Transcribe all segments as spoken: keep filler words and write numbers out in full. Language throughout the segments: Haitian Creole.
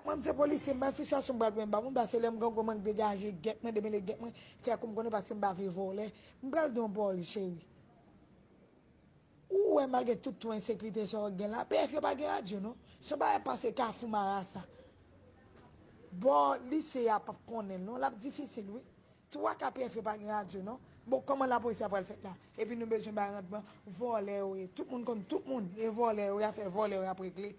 Mwen, m se polisye, m bay fristrasyon m pral pran ba moun, paske lè m gen gwo mank degaje gèt mwen, depi lè gèt mwen fè kou m konnen paske m pa vle vòlè. M pral di yon pawòl, cheri. Ou wè, malgre tout tou ensekirite sa w gen la, P F yo pa gen radyo, non. Se yon bagay pase Kafou Marasa. Bò lise a p ap konnen l, non. L ap difisil, wi. Twa ka P F yo pa gen radyo, non. Bon, kòman lapolis la pral fèt la? Epi nou bezwen bay randman, vòlè yo ye. Tout moun konn tout moun, e vòlè yo ye, afè vòlè yo y ap regle.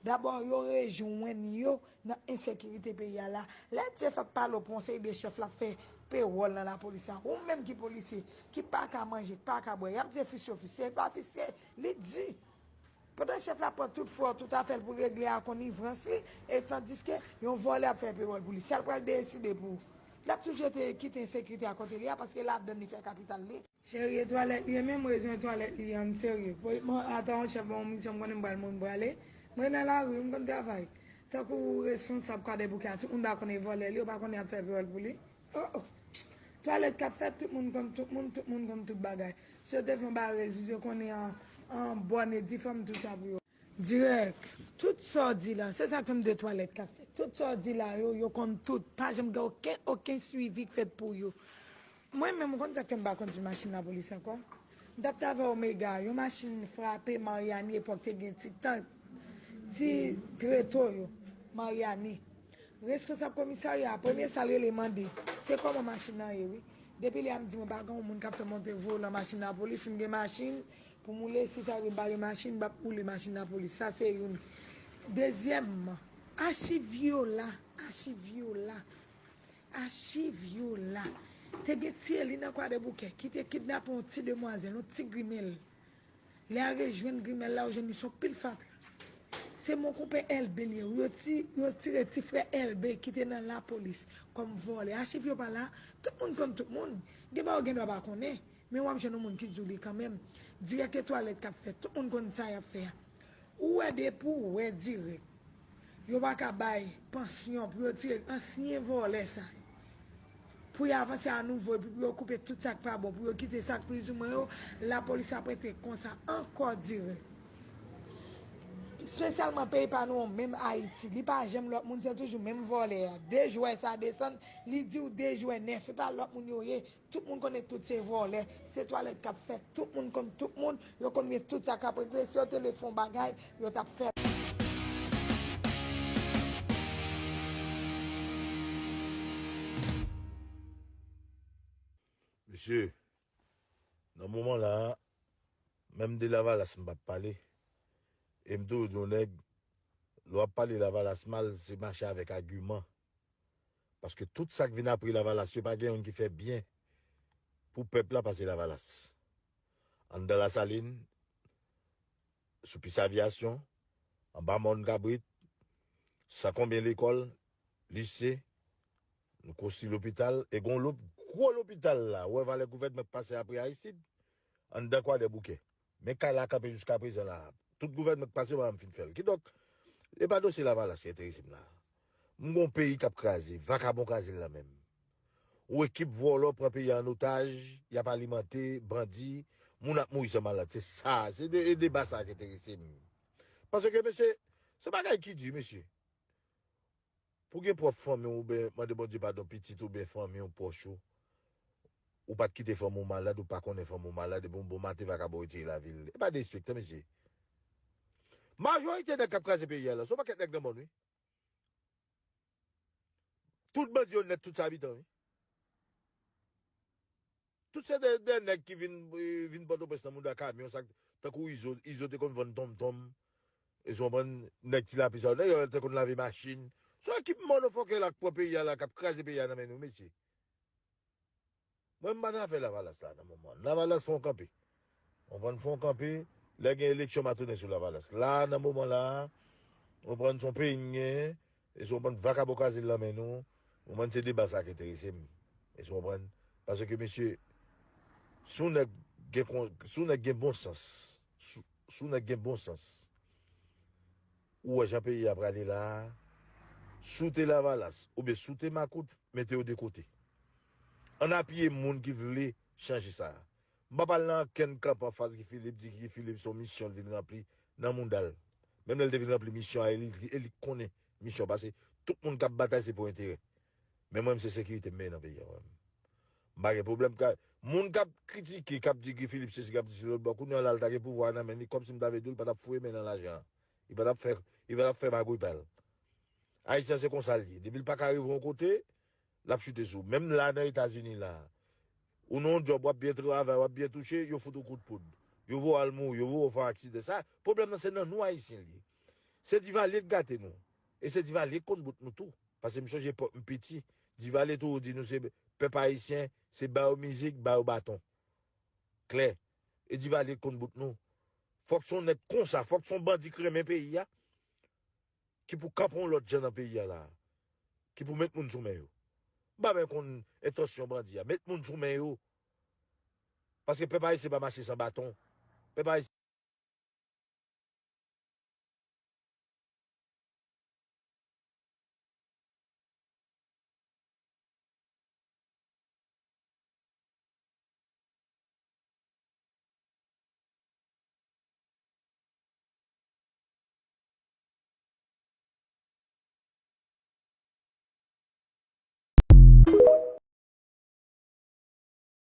Dabò, yo rejwenn yo nan ensekirite peyi a la. Lè Dye fè ap pale w pou yon seri de chèf l ap fè pewòl nan lapolis la. Ou menm ki polisye, ki pa ka manje, ki pa ka bwè, y ap di se fis yo fis, se pa fis, se, li di. Pandan chèf la pran tout frè w, tout afè l pou regle ak konivrans li, e tandiske yon vòlè ap fè pewòl pou li. Sa l pral deside pou ou. L ap toujou te kite ensekirite a kote li a, paske ladann li fè kapital li. Cheri, e twalèt li ye menm, rezon e twalèt li ye, ann serye. Pou, bon, ata yon chèf ban yon misyon, m konnen m pral mouri, m prale. Mwen nan lari, m konn travay. Tankou responsab Kwadèboukè a, tout moun pa konnen vòlè li, yo pa konnen y ap fè vòl pou li. Oh, oh. Twalèt k ap fèt, tout moun konn tout moun, tout moun konn tout bagay. Si yo te fè yon bagay rezil, yo konnen an, an bòn e di fanm tout sa pou yo. Dirèk, tout sa w di la, se sa k fè m de twalèt k ap fèt. Tout sa w di la yo, yo konn tout. Pa janm gen okenn, okenn swivi k fèt pou yo. Mwen menm, ou konn sa k fè m pa kondui machin lapolis ankò? M t ap travay Omega, yon machin frape Maryani, epòk te gen ti tank, ti treto yo, Maryani. Responsab komisarya a, premye sa l rele mande, se kòman machin nan ye, wi. Depi lè a m di mwen pa gen yon moun k ap fè monte volan machin lapolis, m gen machin pou m woule, si sa rive m pa gen machin, m p ap woule machin lapolis. Sa se youn. Dezyèmman, achiv yo la, achiv yo la. Achiv yo la. Te gen Thierry nan Kwadèboukè ki te kidnape yon ti demwazèl, yon ti grimèl. Lè a rejwenn grimèl la, yo jwenn li se yon pil fatra. Se mon konpè Elbe li ye. Yo ti, yo tire ti frè Elbe ki te nan lapolis kòm vòlè. Achiv yo pa la, tout moun konn tout moun. Gen bagay ou gen dwa pa konnen, men w ap jwenn yon moun ki di w li kanmenm. Dirèk e twalèt k ap fèt, tout moun konn sa y ap fè a. Ou wè depi w wè dirèk yo pa ka bay pansyon pou yo tire ansyen vòlè sa yo. Pou y avanse a nouvo, epi pou yo koupe tout sa k pa bon, pou yo kite sa k plizoumwen yo, lapolis ap rete konsa ankò dirèk. Espesyalman peyi pa nou an, menm Ayiti, li pa janm lòt moun, se toujou menm vòlè a. De jwè sa desann, li di w de jwè nèf, se pa lòt moun yo ye. Tout moun konnen tout se vòlè, se twalèt k ap fèt, tout moun konn tout moun, yo konn byen tout sa k ap regle, si yo te vle fè yon bagay, yo t ap fè l. Mesye, nan moman la a, menm de Lavalas m p ap pale. E m toujou di yon nèg, lè w ap pale Lavalas mal, se mache avèk agiman. Paske tout sa k vin apre Lavalas yo, pa gen youn ki fè byen pou pèp la pase Lavalas. Anndan Lasalin, sou pis avyasyon, anba mòn kabrit, san konbyen lekòl, lise, nou konstwi lopital, e gon lop, gwo lopital la, ou wè valè gouvènman k pase apre Aristide, anndan Kwadèboukè. Men kay la kanpe jiskaprezan la. Tout gouvènman k pase yo pa janm fin fè l. Kidonk, e pa dosye Lavalas ki enterese m la. M gon peyi k ap kraze, vakabon kraze l nan men m. Yon ekip vòlò pran peyi a an otaj, y ap alimante bandi, moun ap mouri san malad. Se sa, se de, e deba sa a ki enterese m. Paske, mesye, se bagay ki di, mesye. Pou gen pwòp fanmi w oubyen mande Bondye padon pitit oubyen fanmi w pwòch ou, ou pa t kite fanmi w malad, ou pa konnen fanmi w malad, epi yon bon maten vakabon retire lavi l. E pa derespektan, mesye. Majorite nèg k ap kraze peyi a la, se yon pakèt nèg nan mòn, wi. Tout bandi yo nèt, tout se abitan, wi. Tout se de, de nèg ki vin, eh, vin Pòtoprens nan mouda kamyon, sa, tankou Izo, Izo te konn vann tonmtonm. Èske w konprann? Nèg ti lapli sa yo, nèg yo te konn lave machin. Se yon ekip mòdofòkè la k pran peyi a la, k ap kraze peyi a nan men nou, mesye. Mwen, m pa nan afè Lavalas la nan moman. Lavalas fè yon kanpe. Ou konprann, fè yon kanpe, lè gen eleksyon, m a tounen sou Lavalas. La, nan moman la a, ou konprann, se yon peyi n genyen, èske w konprann, vakabon kraze l nan men nou, ou konprann, se deba sa a k enterese m. Èske w konprann? Paske, mesye, si yon nèg gen kon, si yon nèg gen bon sans, si, si yon nèg gen bon sans, ou wè jan peyi a prale la a, si w te Lavalas, oubyen si w te makout, mete yo de kote. Ann apiye moun ki vle chanje sa a. M p ap al nan okenn kanpe anfas Guy Philippe, di Guy Philippe se yon misyon l vin ranpli nan mouda l. Menm lè l te vin ranpli misyon a, e li, e li k konnen misyon, paske tout moun k ap batay se pou enterè. Men mwen, se sekirite m mennen nan peyi a, mwen. M pa gen pwoblèm. Ka, moun k ap kritike, k ap di Guy Philippe sesi, k ap di se lòt bò, kounye a la, l ta gen pouvwa nan men li, kòmsi m ta vle di w, li pa t ap foure men nan lajan an. Li pa t ap fè, li pa t ap fè magouy pa l. Ayisyen se konsa l ye. Depi l pa ka rive yon kote, l ap chite sou. Menm la nan Etazini la, ou nan yon djòb, w ap byen travay, w ap byen touche, yo fout ou kout poud. Yo voye w al mouri, yo voye w fè yon aksidan. Sa, pwoblèm nan se nan nou Ayisyen l ye. Se Divalye k gate nou. E se Divalye k konn bout nou tou. Paske m sonje epòk m piti, Divalye toujou di nou se pèp ayisyen, se ba yo mizik, ba yo baton. Klè. E Divalye k konn bout nou. Fòk se yon nèg konsa, fòk se yon bandi k renmen peyi a, ki pou kanpe yon lòt jan nan peyi a la, ki pou met moun sou men yo. M pa menm konn entansyon bandi a, met moun sou men yo. Paske pèp ayisyen pa mache san baton. Pèp ayisyen